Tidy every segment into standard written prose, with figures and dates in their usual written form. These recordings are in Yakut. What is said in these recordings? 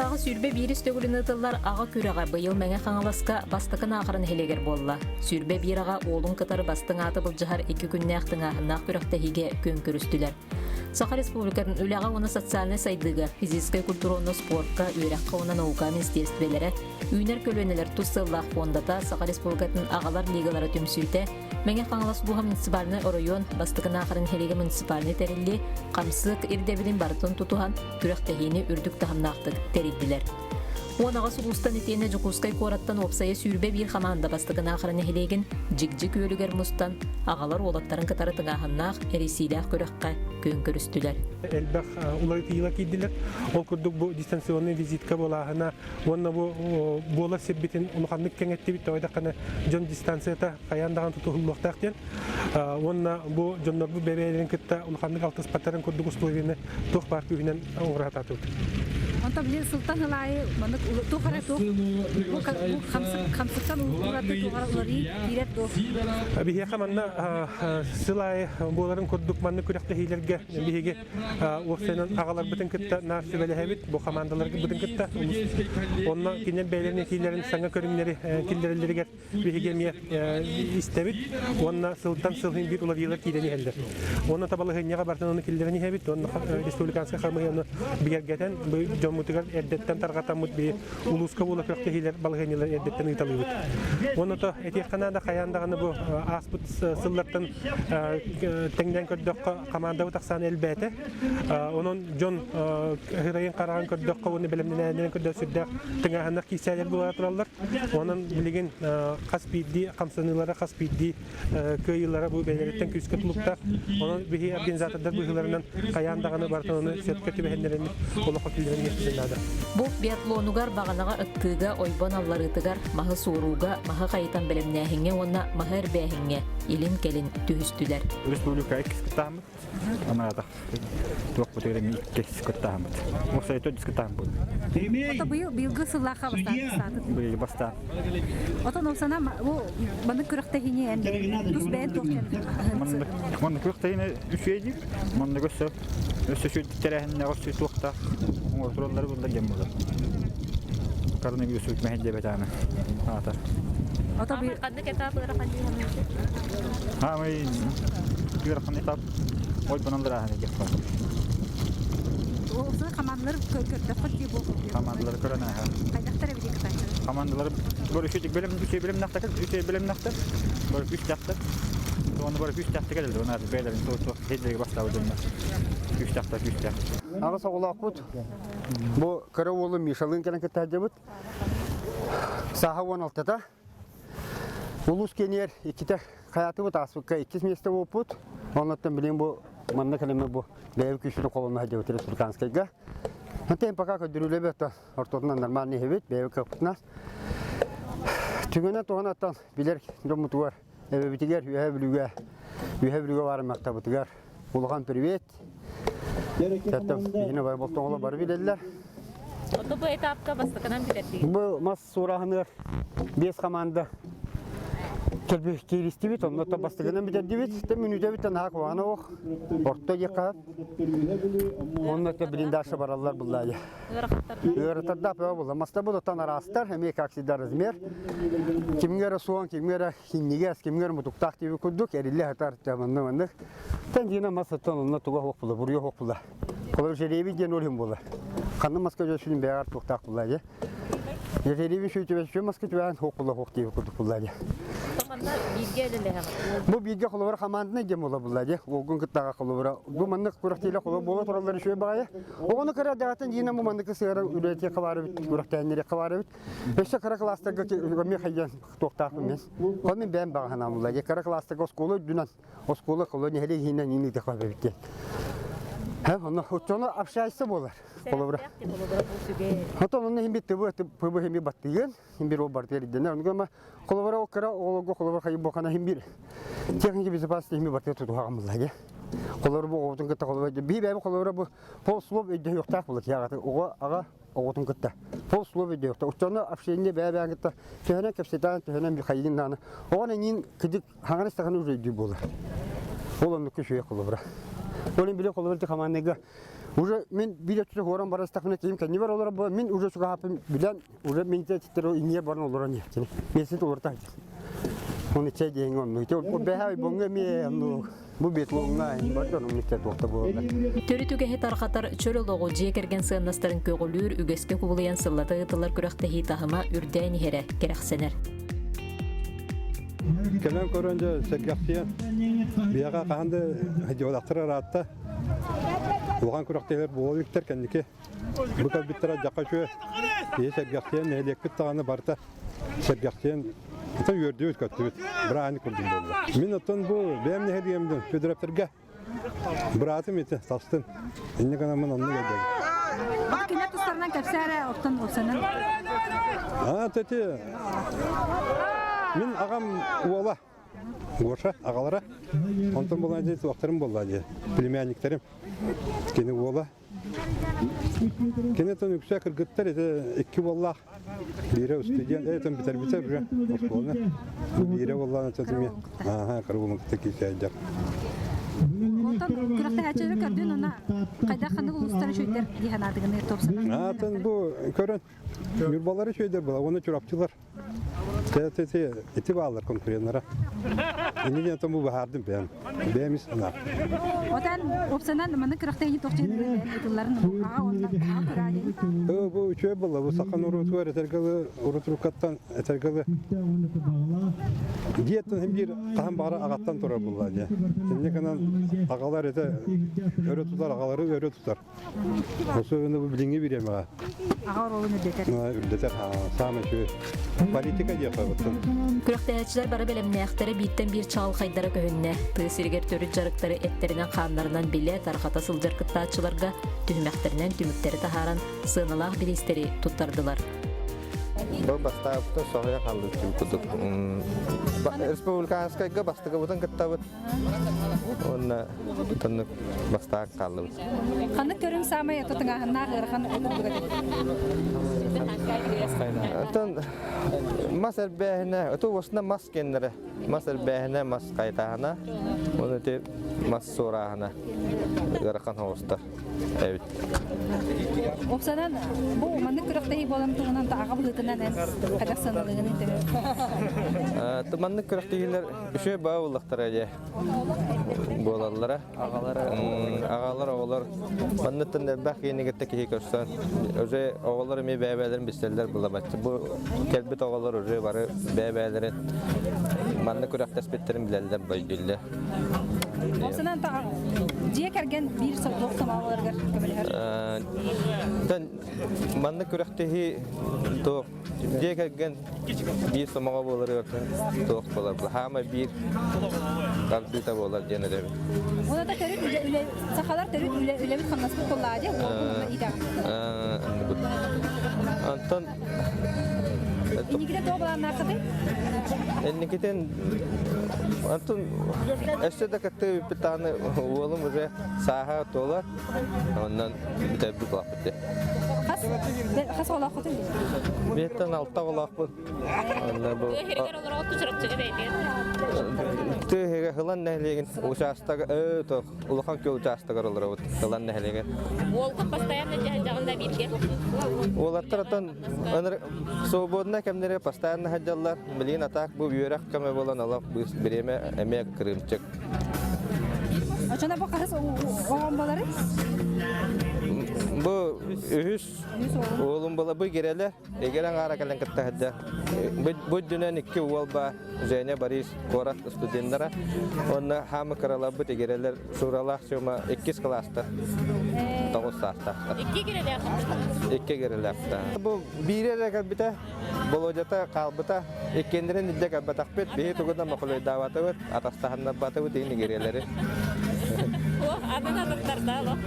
Улуустааҕы 21 төгүлүн ыытыллар аҕа күрэҕэ быйыл Мэҥэ Хаҥаласка бастакы Наахара нэһилиэгэр буолла. 21 аҕа уолун кытары бастыҥ ааты былдьаһар икки күннээх тыҥааһыннаах күрэхтэһиигэ күөн көрүстүлэр. Саха Республикатын үлэҕэ уонна социальнай сайдыыга, физическэй культура уонна спортка, үөрэххэ уонна наука министиэристибэлэрэ, үүнэр көлүөнэлэр тус сыаллаах фондата, Саха Республикатын аҕалар лигалара түмсүүтэ, Мэҥэ Хаҥалас улууһа муниципальнай оройуон Бастакы Наахара нэһилиэгэ муниципальнай тэриллии хамсык ирдэбилин барытын тутуһан, күрэхтэһиини үрдүк таһымнаахтык тэрийдилэр. 18 улуустан итиэннэ Дьокуускай куораттан уопсайа 21 хамаанда Бастакы Наахара нэһилиэгин Дьигдьи күөлүгэр мустан, аҕалар уолаттарын кытары тыҥааһыннаах, эрийсиилээх күрэххэ күөн көрүстүлэр. Элбэх уларытыылар киирдилэр. Ол курдук бу дистанционный визитка буолааһына уонна бу буолар сирбитин улаханнык кэҥэттибит, тоҕо диэтэххинэ дьон дистанцията хайаан даҕаны тутуһуллуохтаах диэн. Уонна бу дьоннорбут бэйэ-бэйэлэрин кытта улаханнык алтыспаттарын курдук условияны туох баар күүһүнэн оҥоро сатаатыбыт. Онтон били сылтан сыл аайы маннык туох эрэ туох бу хамсыктан ураты туох эрэ уларыы киирэр дуо? Биһиэхэ манна сыл аайы буоларын курдук маннык күрэхтэһиилэргэ биһиги уопсайынан аҕаларбытын кытта наар сүбэлэһэбит, бу хамаандаларбытын кытта. Онно кинилэр бэйэлэрин этиилэрин саҥа көрүҥнэри киллэрэллэригэр биһиги эмиэ истэбит уонна сылтан сыл иһин биир уларыйыылар киирэн иһэллэр. Уонна табалаһыанньаҕа барытын ону киллэрэн иһэбит уонна республиканскай хамыыһыйаны бигэргэтэн бу дьоммутугар эрдэттэн тарҕатаммыт би улууска буола күрэхтэһиилэр балаһыанньалар эрдэттэн ыыталыыбыт. Уонна то этиэххэ наада хайаан даҕаны бу ааспыт сыллартан тэҥнээн көрдөххө хамаандабыт ахсаана элбээтэ. Онон дьон ыһырайын хараҕын көрдөххө уонна бэлэмнэнээһиннэрин көрдөх сүрдээх тыҥааһыннах киирсээлэр буола тураллар. Онон билигин хас биирдии хамсаныылара, хас биирдии кыайыылара бу бэйэлэриттэн күүскэ тулуктаах. Онон биһи организатордар быһыыларынан хайаан даҕаны барытын ону сөпкө түбэһиннэрэн олоххо киллэрэн иһиэхпитин наада. Бу биатлонугар баҕанаҕа ыттыыга, ойбон алларыытыгар, маһы суорууга, маһы хайытан бэлэмнээһиҥҥэ уонна маһы эрбээһиҥҥэ илин-кэлин түһүстүлэр. Республика иккис кыттааммыт. Анаатах туохпутугар эмиэ иккис кыттааммыт. Уопсай төрдүс кыттааммыт. Ото быйыл быйылгы сыллаахха бастаан Быйыл бастаан. Отон ол санаа бу маннык күрэхтэһиини эн тус бэйэн туох Маннык маннык күрэхтэһиини үчүгэй диир. Маннык өссө өссө үчүгэй тэрээһиннээх өссө туохтаах оҥортороллору булла диэн буолар. Коронавирус мэһэйдээбэтэҕинэ аата. Ото быйыл Ханнык этап ыарахан дии саныыгын? Хаамай ыарахан этап ойбонон ырааһын диэххэ. Ол хамаандалары көрдөххүт дии буолуо. Хамаандалары көрөн ааһа. Хайдахтар эбит кытааччылар? Хамаандалары бары үчүгэй бэлэм үчүгэй бэлэмнэхтэр, үчүгэй бэлэмнэхтэр, бары күүстээхтэр. Уонна бары күүстээхтэр кэлэллэр, уонна бэйэлэрин туох сирдэргэ бастаабыт дьоннор. Күүстээхтэр, күүстээх. Аҕыс оҕолоохпут. Бу кыра уолум Мишалыын кэлэн кытта сылдьабыт. Сааһа 16-та. Улуус киэниэр иккитэ хайаатыбыт ааспыкка иккис миэстэ буолбут. Оннуттан билигин бу манна кэлэммит бу бэйэбит күүспүтүн холонно сылдьабыт республиканскайга. Онтон пока көрдөрүүлэбит ортотунан нормальный иһэбит, бэйэбит кыахпытынан. Түгэнэ туһанаттан билэр дьоммутугар, эбэбитигэр, Үөһээ Бүлүүгэ, Үөһээ Бүлүүгэ баар мактабытыгар улахан привет. Биһине бар болтоҥоло бары билэллэр. Ото бу этапка бастакынан бүтэрдигит. Бу мас суораһыныгар биэс команда кииристибит, онно бастакынан бүтэрдибит. Тэ мүнүүтэбит наһаа куһаҕана ох. Орто диэххэ. Онно тэ блиндажа бараллар буллаайа. Ыаратардаах бөҕө буолла. Маста будуттан араастар, эмиэ как всегда размер. Кимҥэ эрэ суон, кимҥэ эрэ хинньигэс, кимҥэ эрэ мутуктаах диэбит курдук эриллэ сытар манна маннык. Тэн дьиэнэ мас оттон онно туга суох була, буруйа суох була. Холобур жеребий диэн ол иһин буолар. Ханна маска дьөсүнүн бэйэҕэр туохтаах буолла дьэ. Жеребий сүүтүбэс маска түбээн суох була суох диэбит курдук буолла дьэ. Манна бииргэ үлэлэһэҕит. Бу бииргэ холобура хамаанданы диэн буола буолла дьэ. Уолгун кыттаҕа холобура. Бу маннык күрэхтиилэ холобур буола тураллар үчүгэй баҕайы. Оҕону кыра даҕатын дьиинэн бу маннык сыара үлэтиэххэ баар эбит, күрэхтээннэриэххэ баар эбит. Өссө кыра кылаастарга эмиэ хайдан туохтаахпын мин. Ол мин бэйэм баҕа санаам буолла. Кыра кылаастарга оскуола үрдүнэн, оскуола холо нэһилиэк иһинэн иин ыытыахха эбит диэн. Онно оччону общайся буолар. Холобура. Отон онно иһин бит тыбы тыбы иһин бит баттыгын, иһин бир ол бартыгар ирдэнэр. Онно холобура ол кыра оҕолорго холобура хайы буохана иһин бир техника безопасности иһин бартыгар тутуһаҕын булла дии. Холобура бу оҕобутун кытта холобура бии бэйэбит холобура бу полслов өйдөһүөхтээх буолар киһи оҕо аҕа оҕотун кытта полслов өйдөһүөхтээх. Оччону общение бэйэ-бэйэҥ кытта төһөнөн кэпсэтэн, төһөнөн хайыгын даҕаны оҕон эҥин кыдьык хаҥар истэҕинэ уже өйдүүр буолар. Ол оннук үчүгэй холобура. Ол иһин били холобура ити хамаандайга. Уже мин биир өттүнэн уоран баран истэхпинэ киһим кэннибэр олорор буолан мин уже чугаһааппын билэн уже мин титтэр инньэ баран олорон иһэччини. Миэстэтин уларыта сылдьар. Оны чэй диэҥ оннук. Бэһэ ойбоҥҥо эмиэ оннук. Бу биэтлоҥҥа бар дьон оннук туохта буолаллар. Төрүт үгэһи тарҕатар чөл олоҕу дьиэ кэргэн сыаннастарын көҕүлүүр үгэскэ кубулуйан сыллата ыытыллар күрэхтэһии таһыма үрдээн иһэрэ кэрэхсэнэр. Кэлэн көрөн дьэ сэргэхсийэн биһиэхэ хаһан да дьуолахтар ыраатта. Улахан күрэхтэһиилэр буола иликтэр кэнники. Бу кэлбиттэрэ дьаха үчүгэй. Киһи сэргэхсийэн нэһилиэкпит даҕаны барыта сэргэхсийэн оттон үөрдүбүт көттүбүт. Бырааһынньык курдук буолла. Мин оттон бу бэйэм нэһилиэгим Федоровтарга быраатым ити тастын. Инньэ гынаммын оннук өйдөбүн. Аты кинилэр тустарынан кэпсээ эрэ, оттон уопсанан. Аа, тети мин аҕам уола Гоша аҕалара. Онтон буолан дии туохтарым буолла дии племянниктарым. Кини уола. Кини тон үксэ кыргыттар ити икки уоллаах. Биирэ студент, этин бүтэрбитэ уже оскуоланы. Биирэ уоллаан этими. Ааха, кыра уолун кытта киирсээддэр. Онтон күрэхтэһээччилэри көрдүн уна хайдах ханнык улуустары үчүгдэр дии санаатыгын топсанан. Аатын бу көрөн Ньурбалары үчүгэйдэр була, уонна Чурапчылар. Ити ити бааллар конкуреннара. Инни диэн бу баһаардым бэйэм. Бэйэм ис санаам. Отан опсанан маннык күрэхтэһии тохчу ытылларын аҕа уонна аҕа күрээ диэн. Бу үчүгэй буолла. Бу саха норуотугар этэргэлы урут-уруккаттан этэргэлы диэттэн биир хаһан баҕара аҕаттан турар буолла диye. Инни гынан аҕалар этэ өрө тутар, аҕалары өрө тутар. Особенно бу билиҥҥи бириэмэҕэ. Аҕа оруолун үрдэтэр. Үрдэтэр саамай үчүгэй. Политика диэххэ оттон. Күрэхтэһээччилэр бары бэлэмнээхтэрэ бииртэн биир чаҕылхайдара көһүннэ. Тыа сиригэр төрүт дьарыктары эттэринэн-хааннарынан билэ, тарҕата сылдьар кыттааччыларга түһүмэхтэринэн түмүктэри таһааран сыаналаах бириистэри туттардылар. Бу бастаабыта соһуйа хаалбыт курдук. Республиканскайга бастакыбытын кыттабыт. Уонна тоннук бастаак хааллыбыт. Ханнык көрүҥ саамай тутуҥааһыннаах ыарахан курдук этэ? Оттон мас эрбээһинэ, оту уосна мас кеннере, мас эрбээһинэ, мас кайтааһына, уонна ити мас суорааһына ыарахан соҕустар эбит. Опсанан бу маннык күрэхтэһии буолан туһунан аҕа быһыытынан эн хайдах сыаналыыгын төһө? Маннык күрэхтэһиилэр үчүгэй баа буоллахтара дьэ буолаллара. Аҕалар оҕолор манныттан элбэх киһини кытта киһи көрсөн уже оҕолор эмиэ бэйэ-бэйэлэрин билсэллэр булабаччы. Бу кэлбит оҕолор уже бары бэйэ-бэйэлэрин манна күрэхтэспиттэрин билэллэр өйдүүллэр. Уопсанан дьиэ кэргэн биир сордуох сомоҕолоругар көмөлөһөр. Манна күрэхтэһии туох Дьиэ кэргэн биир сомоҕо буоларыгар туох буолар хаама биир тардыыта буолар диэн эрэбин. Онон төрүт үлэ, үлэ сахалар төрүт үлэ үлэбит хамнаспыт буоллаҕа дии уолбун иитэҕин. Онтон Инникитин туох былааннааххытый? Инникитин онтон өссө да кытта бүппүт даҕаны уолум уже сааһа туолар. Онон бүтэрбит улааппыт Хас хас оҕолооххутуй? Биэттэн алта оҕолоохпун. Онно бу Тыаһырыгар олороҕут Чурапчыга бэйэтигэр. Тыаһыга Хылан нэһилиэгин учаастага тоох улахан күөл учаастагар олоробут Хылан нэһилиэгин. Уолгут постоянно дьаһайдаҕын да бииргэ. Уолаттар отон свободно кэмнэри постоянно сылдьаллар. Билигин атаак бу үөрэх кэмэ буолан олох бириэмэ эмиэ кырыымчык. Очона бу хаһыс оҕом болары? Бу үһүс уолум була бу игирэлэ. Игирэ аҥаара кэлэн кытта сылдьар. Бу үрдүнэн икки уол ба Женя Борис куорат студеннара. Уонна хаамы кыраларбыт игирэлэр Шуралаах Сёма иккис кылаастар. 9 саастаахтар. Икки игирэлээх. Икки игирэлээхтэр. Бу биири эрэ кэлбитэ. Болуодьата хаалбыта. Иккиэннэрин илдьэ кэлбэтэхпит. Биһи тугу да мохулуйдаабатыбыт, атастаһыннарбатыбыт иһин игириэлэри. Атын атыттардаах.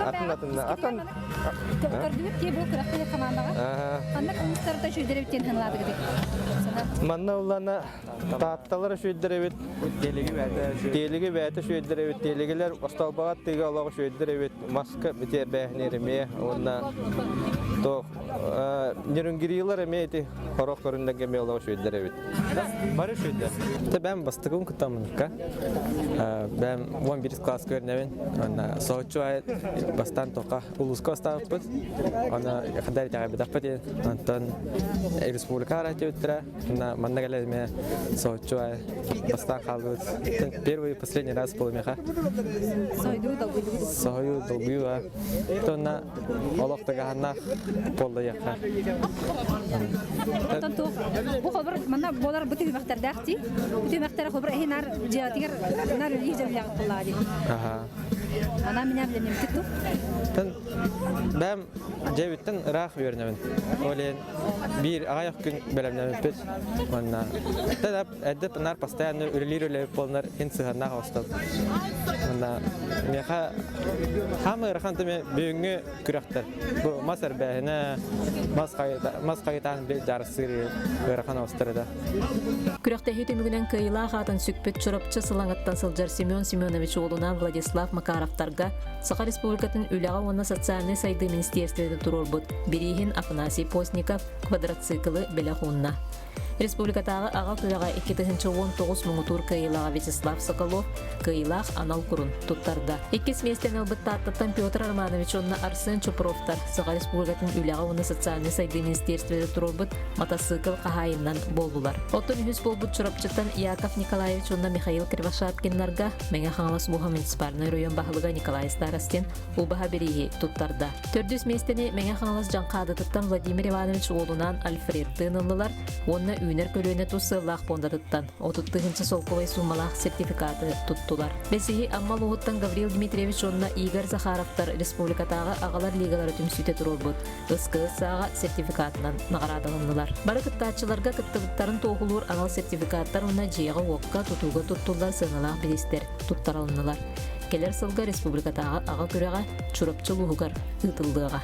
Атын атын атын Көрдүгүт дии бу күрэхтэһии хамаандаҕа. Ханнык улуустарда үчүгэйдэр эбит диэн санаалаатыгыт? Манна уллана Таатталар үчүгэйдэр эбит. Тиэлиги бэйэтэ үчүгэйдэр эбит. Тиэлигилэр остолбоҕо тыыга олох үчүгэйдэр эбит. Маска битиэрбээһинир эмиэ уонна. То нерүнгириилэр эмиэ ити хорох көрүннэргэ эмиэ олох үчүгэйдэр эбит. Бары үчүгэйдэр. Те бэм бастакын кытаммыкка. Бэм 11 класс көрнөбүн. Онна соһуччу бастаан тоқа улууска бастаабыппыт. Онно хандар итэҕэйбэтэхпит. Онтон республика аратыбыттара. Манна кэлэр эмиэ соһуччу бастаан хаалбыт. Первый и последний раз был меха. Сойдуу долгуйдуу. Соһуйуу долгуйуу. Тонна олох тыгаһаннаах буолла Оттон туох бу холбор манна буолар бу түһүмэхтэрдээх дии. Бу түһүмэхтэрэ холбор эһин ар дьиэтигэр нар үлии дьэллээх буоллаа дии. Аха. Ана меня билэммит ту. Тэн бэм дьэбиттэн ыраах үөрэнэбин. Ол иһин биир аҕыйах күн бэлэмнэммиппит. Уонна тэдап эддеп нар постоянно үлэлиир үлэбит буоланар ин сыһыаннаах оҕостон. Уонна миэхэ хаамы ыарахан тэмэ бүгүҥҥү күрэхтэр. Бу мас эрбээһинэ, мас хайытаан бил дьарысыыр ыарахан оҕостор этэ. Күрэхтэһии түмүгүнэн кыайыылаах аатын сүкпүт Чурапчы Сылаҥыттан сылдьар Семен Семенович уолунаан Владислав Макаровтарга Саха Республикатын үлэҕэ уонна социальнай сайдыы министиэристибэтэ туруорбут бирииһин Афанасий Постников квадроциклы бэлэх уунна. Республикатааҕы аҕа күрэҕэ 2019 муҥутуур кыайыылааҕа Вячеслав Соколов кыайыылаах анал курун туттарда. Иккис миэстэни ылбыт Тааттаттан Петр Романович уонна Арсен Чупровтар Саха Республикатын үлэҕэ уонна социальнай сайдыы министиэристибэтэ туруорбут матасыыкыл хаһаайынынан буоллулар. Оттон үһүс буолбут Чурапчыттан Яков Николаевич уонна Михаил Кривошапкиннарга Мэҥэ Хаҥалас улууһа муниципальнай оройуон баһылыга Николай Старостин убаһа бирииһи туттарда. Төрдүс миэстэни Мэҥэ Хаҥалас Дьаҥхаадытыттан Владимир Иванович уолунаан Альфредтыын ыллылар уонна үүнэр көлүөнэ тус сыаллаах пуондатыттан 30 тыһыынча солкуобай суумалаах сертификаты туттулар. Бэсиһи Амма улууһуттан Гаврил Дмитриевич уонна Игорь Захаровтар республикатааҕы аҕалар лигалара түмсүүтэ туруорбут СКС сааҕа сертификатынан наҕараадаланнылар. Бары кыттааччыларга кыттыбыттарын туоһулуур анал сертификаттар уонна дьиэҕэ-уокка тутууга туттуллар сыаналаах бириистэр туттарылыннылар. Кэлэр сылга республикатааҕы аҕа күрэҕэ Чурапчы улууһугар ыытыллыаҕа.